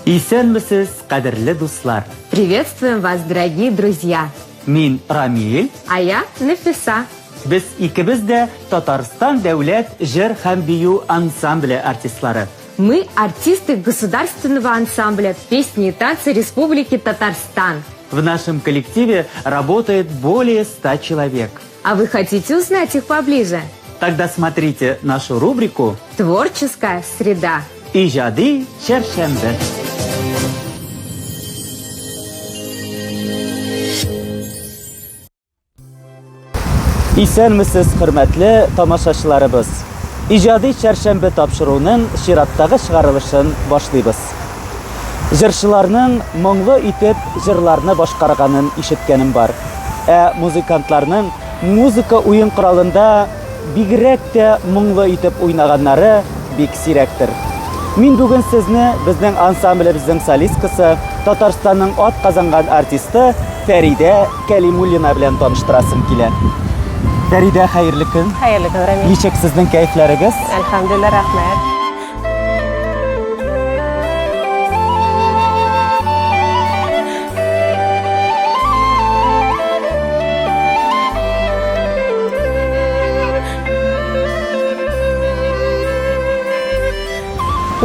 Исәнмесез, кадерле дуслар! Приветствуем вас, дорогие друзья! Мин Рамиль. А я Нафиса. Без икебез дә Татарстан дәүләт җыр һәм бию ансамбле артистлары. Мы артисты государственного ансамбля песни и танцы Республики Татарстан. В нашем коллективе работает более 100 человек. А вы хотите узнать их поближе? Тогда смотрите нашу рубрику «Творческая среда». Иҗади чәршәмбе. Исәнмесез, хөрмәтле тамашачыларыбыз. Иҗади чәршәмбе тапшыруының чираттагы чыгарылышын башлыйбыз. Җырчыларның моңлы итеп җырларны башкарганын ишеткәнем бар. Ә музыкантларның музыка уен коралында бигрәк тә моңлы итеп уйнаганнары бик сирәктер. Мин бүген сезне безнең ансамблебезнең солисткасы, Татарстанның ат казанган артисты Фәридә Кәлимуллина белән таныштырасым килә. Фәридә, хәерле көн. Хәерле көн, Рамил. Ничек сезнең кәефләрегез? Әлхәмдүлилләһ, рәхмәт.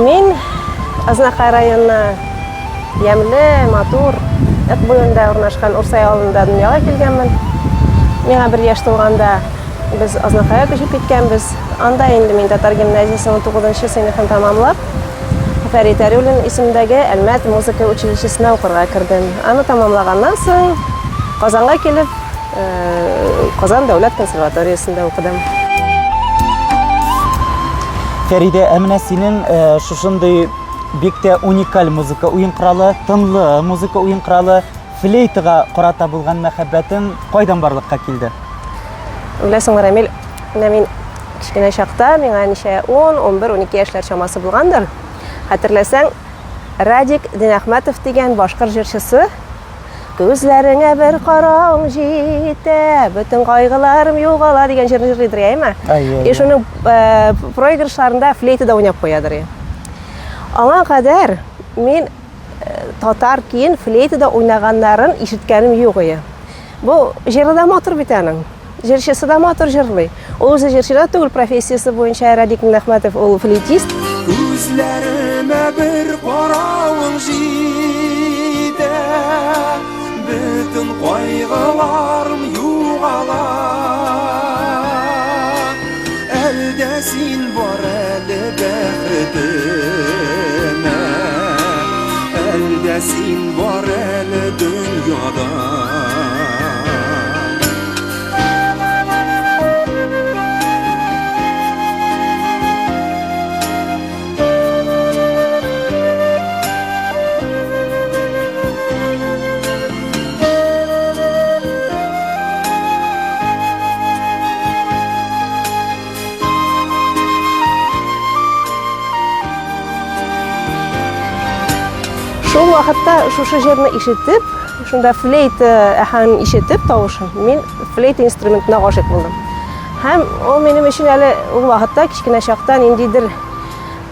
Мин Азнакай районы ямьле, матур Ык буенда урнашкан Урсай авылында дөньяга килгәнмен. Миңа бер яшь тулганда без Азнакайга күчеп киткәнбез. Анда инде мин татар гимназиясенең 9 сыйныфын тәмамлап, Фәрит Яруллин исемендәге Әлмәт музыка училищесына укырга кердем. Аны тәмамлаганнан соң Казанга килеп, Казан дәүләт консерваториясендә укыдым. Фәридә, ә менә синең шушындый бик тә уникаль музыка уен коралы, тынлы музыка уен коралы, флейтага карата булган мәхәббәтең кайдан барлыкка килде? Беләсең, Рамил, менә мин Кечкенә чакта, миңа ничә, 10, 11, 12 яшьләр чамасы булгандыр. Хәтерләсәң, Радик Динәхмәтов дигән башкорт җырчысы Күзләреңә бер карау җитә, бөтен кайгыларым югала дигән җырны җырлыйдыр, әйме? И шуның э, проигрышларында флейтада уйнап куядыр. Аңа кадәр мин э, татар көен флейтада уйнаганнарын ишеткәнем юк иде. Бу җыры да матур бит аның. Җырчысы да матур җырлый. Ул үзе җырчы да түгел, профессиясе буенча Радик Миннәхмәтов ул флейтист. Күзләремә бер каравың җитә, бөтен кайгыларым югала. Әлдә син бар әле бәхетемә, әлдә син бар әле дөньяда. Шул вакытта шушы җырны ишетеп, шунда флейта әһәңен ишетеп тавышын, мин флейта инструментына гашыйк булдым. Һәм ул минем өчен әле ул вакытта кечкенә чакта ниндидер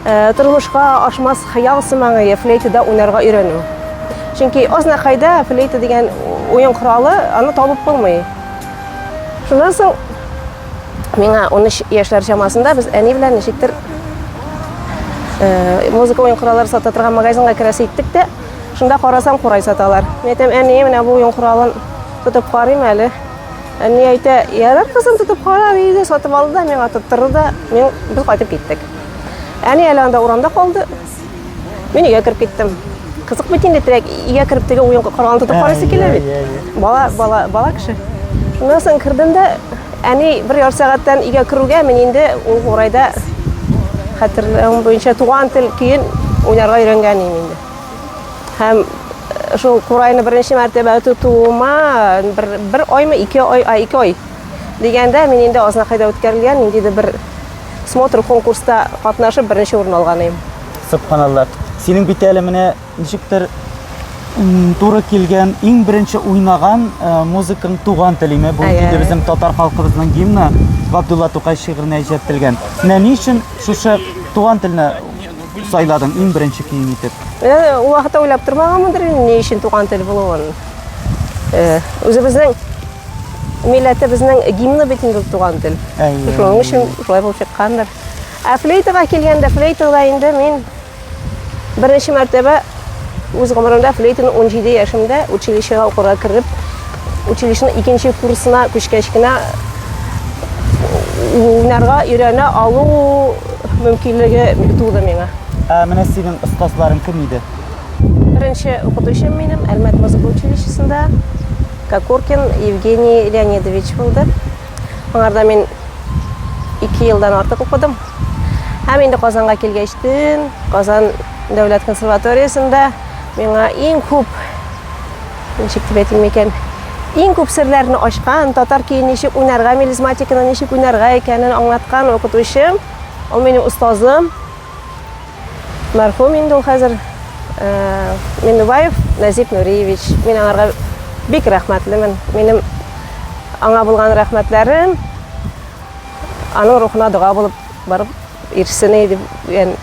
э, тормышка ашмас хыял сыман иде флейтада уйнарга өйрәнү. Чөнки Азнакайда флейта дигән уен коралы аны табып булмый. Шуннан соң миңа 13 яшьләр чамасында без әни белән ничектер э, музыка уен кораллары сата торган магазинга керәсе иттек тә, шунда карасам курай саталар. Мин әйтәм, әни, менә бу уен коралын тотып карыйм әле. Әни әйтә, ярар, кызым, тотып кара, диде, сатып алды да, миңа тоттырды да, мин без кайтып киттек. Әни әле анда урамда калды. Мин өйгә кереп киттем. Кызык бит инде терәк, өйгә кереп теге уен коралын тотып карыйсы килә бит. Бала, бала, бала кеше. Шуннан соң кердем дә, әни бер ярты сәгатьтән өйгә керүгә мин инде ул урайда хәтерләвем буенча туган тел көен уйнарга өйрәнгән идем инде. Һәм э, шул курайны беренче мәртәбә тотуыма бер, бер аймы, ике ай, а, ике ай дигәндә мин инде Азнакайда үткәрелгән ниндидер бер смотр конкурста катнашып беренче урын алган идем. Сөбханалла. Синең бит әле менә ничектер туры килгән иң беренче уйнаган э, музыкаң туган телиме? Бу инде безнең татар халкыбызның гимны Габдулла Тукай шигыренә иҗат ителгән. Менә ни өчен шушы туган телне сайладың иң беренче көең итеп? Менә ул вакытта уйлап тормаганмындыр инде, ни өчен туган тел булуын. Э, үзебезнең милләтебезнең гимны бит инде туган тел. Әйе. Шуның өчен шулай булып чыккандыр. Ә флейтага килгәндә, флейтада инде мин беренче мәртәбә үз гомеремдә флейтаны 17 яшемдә училищега укырга кереп, училищеның икенче курсына күчкәч кенә уйнарга өйрәнә алу мөмкинлеге туды миңа. Ә менә синең остазларың кем иде? Беренче укытучым минем Әлмәт музыка училищесында Кокоркин Евгений Леонидович булды. Аңарда мин 2 елдан артык укыдым. Һәм инде Казанга килгәчтен, Казан дәүләт консерваториясендә миңа иң күп, ничек дип әйтим микән, иң күп серләрне ачкан, татар көен ничек уйнарга, мелизматиканы ничек уйнарга икәнен аңлаткан укытучым, ул минем остазым. Мәрхүм инде ул хәзер э, Миннубаев Нәзип Нуриевич. Мин аңарга бик рәхмәтлемен. Минем аңа булган рәхмәтләрем аның рухына дога булып барып ирешсен иде дигән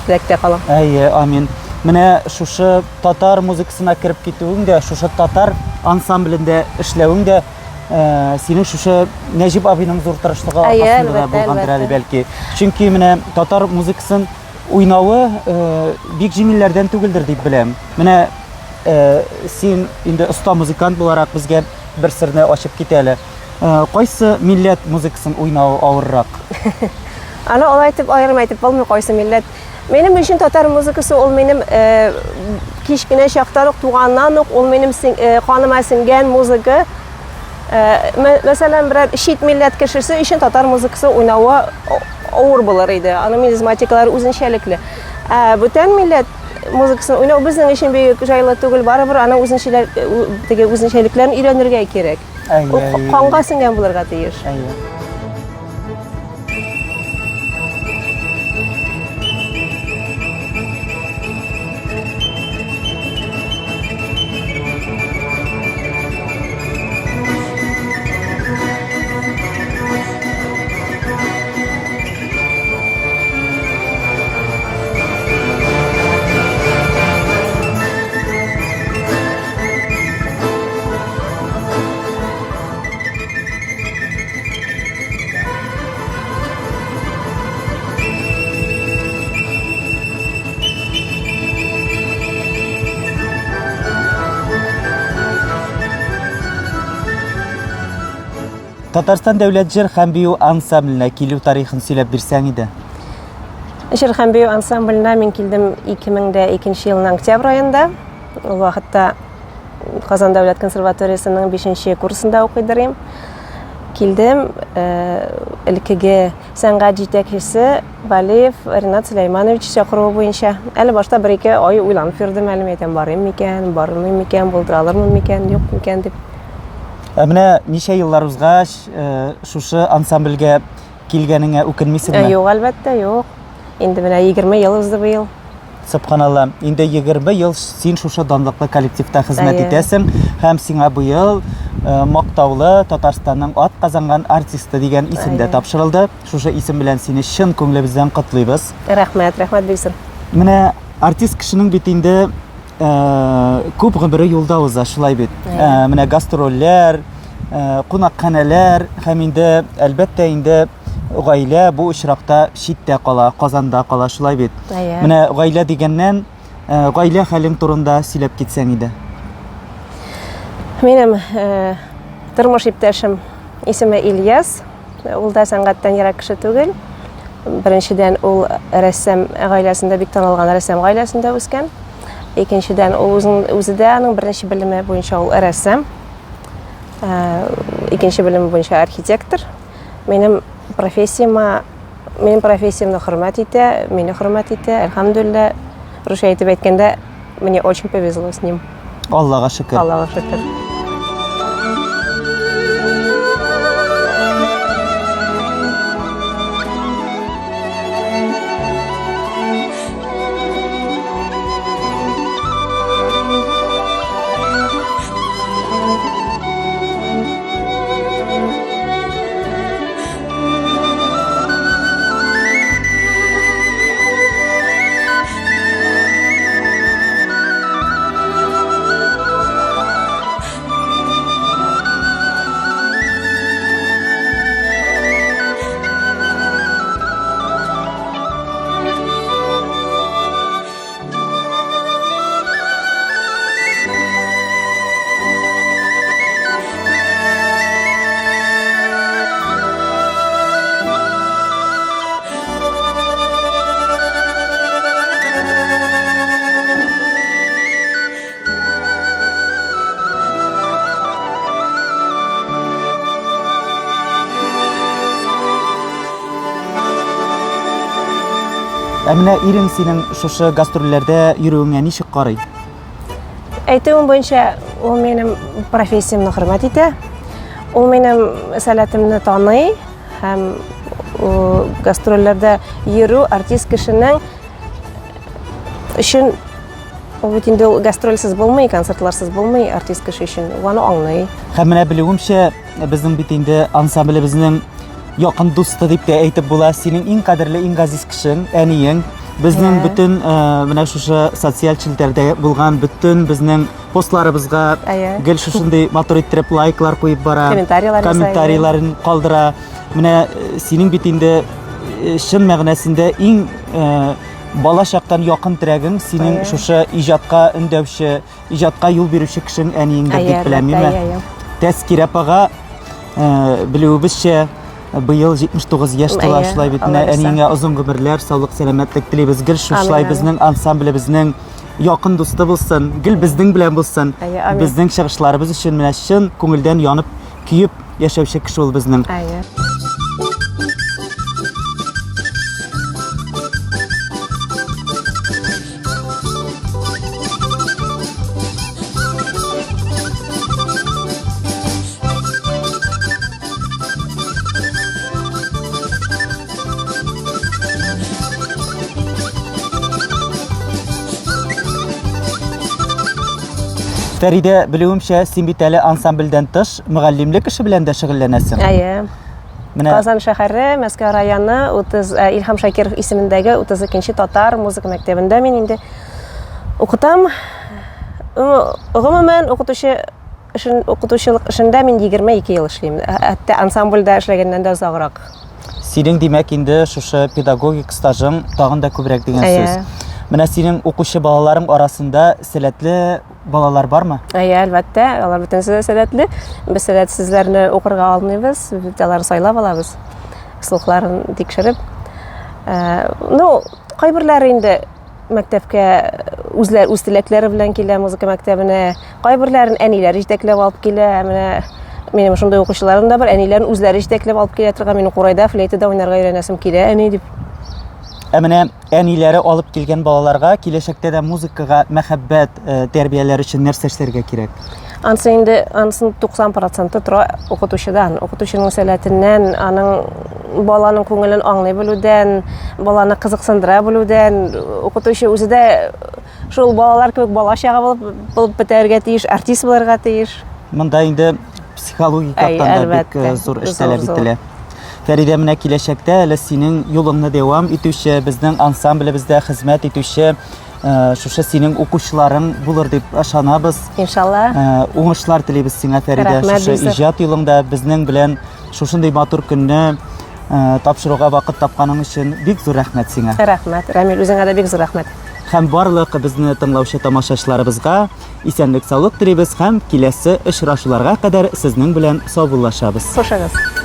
теләктә калам. Әйе, амин. Менә шушы татар музыкасына кереп китүең дә, шушы татар ансамблендә эшләвең дә э, синең шушы Нәҗип абыйның зур тырышлыгы аркасында да булгандыр әле бәлки. Чөнки менә татар музыкасын уйнавы э, бик җиңелләрдән түгелдер дип беләм. Менә э, син инде оста музыкант буларак безгә бер серне ачып кит әле. Кайсы милләт музыкасын уйнау авыррак? Аны алай итеп аерым әйтеп булмый, кайсы милләт. Минем өчен татар музыкасы ул минем э, кечкенә чактан ук, туганнан ук ул минем э, каныма сеңгән музыка. Э, мәсәлән, берәр чит милләт кешесе өчен татар музыкасы уйнавы авыр булыр иде. Аның мелизматикалары үзенчәлекле. Ә бүтән милләт музыкасын уйнау безнең өчен бик җайлы түгел. Барыбер аның үзенчәлек, теге үзенчәлекләрен өйрәнергә кирәк. Ул канга сеңгән булырга тиеш. Әйе. Татарстан дәүләт җыр һәм бию ансамбленә килү тарихын сөйләп бирсәң иде. Җыр һәм бию ансамбленә мин килдем 2002 елның октябрь аенда. Ул вакытта Казан дәүләт консерваториясенең 5 курсында укыйдыр идем. Килдем, э, элеккеге сәнгать җитәкчесе Валиев Ринат Сөләйманович чакыруы буенча. Әле башта бер-ике ай уйланып йөрдем, әле әйтәм, барыйм микән, бармыйм микән, булдыра алырмын микән, юк микән дип. Ә менә ничә еллар узгач, э, шушы ансамбльгә килгәнеңә үкенмисеңме? Э, юк, әлбәттә, юк. Инде менә 20 ел узды быел. Сөбханалла, инде 20 ел син шушы данлыклы коллективта хезмәт итәсең һәм сиңа быел э, мактаулы Татарстанның ат казанган артисты дигән исем дә тапшырылды. Шушы исем белән сине чын күңелебездән котлыйбыз. Рәхмәт, рәхмәт бик зур. Менә артист кешенең бит инде э, күп гомере юлда уза, шулай бит. Э, менә гастрольләр, кунакханәләр һәм инде әлбәттә инде гаилә бу очракта читтә кала, Казанда кала, шулай бит. Әйе. Менә гаилә дигәннән, э, гаилә хәлең турында сөйләп китсәң иде. Минем э, тормыш иптәшем исеме Ильяс. Ул да сәнгатьтән ерак кеше түгел. Беренчедән, ул рәссам гаиләсендә, бик танылган рәссам гаиләсендә үскән. Икенчедән, ул үзен, үзе дә аның беренче белеме буенча ул рәссам. Э, икенче белеме буенча архитектор. Минем профессияма, минем профессиямне хөрмәт итә, мине хөрмәт итә. Әлхәмдүлилләһ, русча әйтеп әйткәндә, мне очень повезло с ним. Аллага шөкер. Аллага шөкер. Ә менә ирең синең шушы гастрольләрдә йөрүеңә ничек карый? Әйтүем буенча, ул минем профессиямне хөрмәт итә. Ул минем сәләтемне таный һәм гастрольләрдә йөрү артист кешенең өчен ул бит инде гастрольсез булмый, концертларсыз булмый артист кеше өчен. Ул аны аңлый. Һәм менә белүемчә, безнең бит инде ансамблебезнең якын дусты дип тә әйтеп була. Синең иң кадерле, иң газиз кешең, әниең. Безнең бөтен э, менә шушы социаль челтәрдә булган бөтен безнең постларыбызга гел шушындый матур иттереп лайклар куеп бара. Комментарийлар комментарийларын калдыра. Менә э, синең бит инде э, чын мәгънәсендә иң бала чактан якын терәгең синең шушы иҗатка өндәүче, иҗатка юл бирүче кешең әниеңдер дип беләм, миме? Тәскирә апага белүебезчә, быел 79 яшь тула, шулай бит. Менә әниеңә озын гомерләр, саулык, сәламәтлек телибез. Гел шушылай безнең ансамблебезнең якын дусты булсын, гел безнең белән булсын. Безнең чыгышларыбыз өчен менә чын күңелдән янып, көеп яшәүче кеше ул безнең. Әйе. Фәридә, белүемчә, син бит әле ансамбльдән тыш мөгаллимлек эше белән дә шөгыльләнәсең. Әйе. Менә Казан шәһәре, Мәскәү районы, 30 э, Илһам Шакиров исемендәге 32 татар музыка мәктәбендә мин инде укытам. Гомумән, укытучы эшен, укытучылык эшендә мин 22 ел эшлим. Хәтта ансамбльдә эшләгәннән дә озаграк. Синең, димәк, инде шушы педагогик стажың тагын да күбрәк дигән сүз. Менә синең укучы балаларың арасында сәләтле балалар бармы? Әйе, әлбәттә, алар бөтенесе дә сәләтле. Без сәләтсезләрне укырга алмыйбыз, без аларны сайлап алабыз. Слухларын тикшереп. Э, ну, кайберләре инде мәктәпкә үзләр үз теләкләре белән килә музыка мәктәбенә. Кайберләрен әниләре җитәкләп алып килә. Менә минем шундый укучыларым да бар, әниләрен үзләре җитәкләп алып килә торган. Минем курайда, флейтада уйнарга өйрәнәсем килә, әни дип. Ә менә Әниләре алып килгән балаларга киләчәктә дә музыкага мәхәббәт э, тәрбияләр өчен нәрсә эшләргә кирәк? Ансы инде ансын 90 проценты тора укытучыдан. Укытучының сәләтеннән, аның баланың күңелен аңлый белүдән, баланы кызыксындыра белүдән, укытучы үзе дә шул балалар кебек бала чага булып, булып бетәргә тиеш, артист булырга тиеш. Монда инде психологик яктан да бик э, зур эш таләп ителә. Фәридә, менә киләчәктә әле синең юлыңны дәвам итүче, безнең ансамблебездә хезмәт итүче э, шушы синең укучыларың булыр дип ышанабыз. Иншалла. Э, уңышлар телибез сиңа, Фәридә, шушы иҗат юлыңда безнең белән шушындый матур көнне тапшыруга вакыт тапканың өчен бик зур рәхмәт сиңа. Рәхмәт, Рамил, үзеңә дә бик зур рәхмәт. Һәм барлык безне тыңлаучы тамашачыларыбызга Исәнлек-саулык телибез һәм киләсе очрашуларга кадәр сезнең белән саубуллашабыз. Хушыгыз.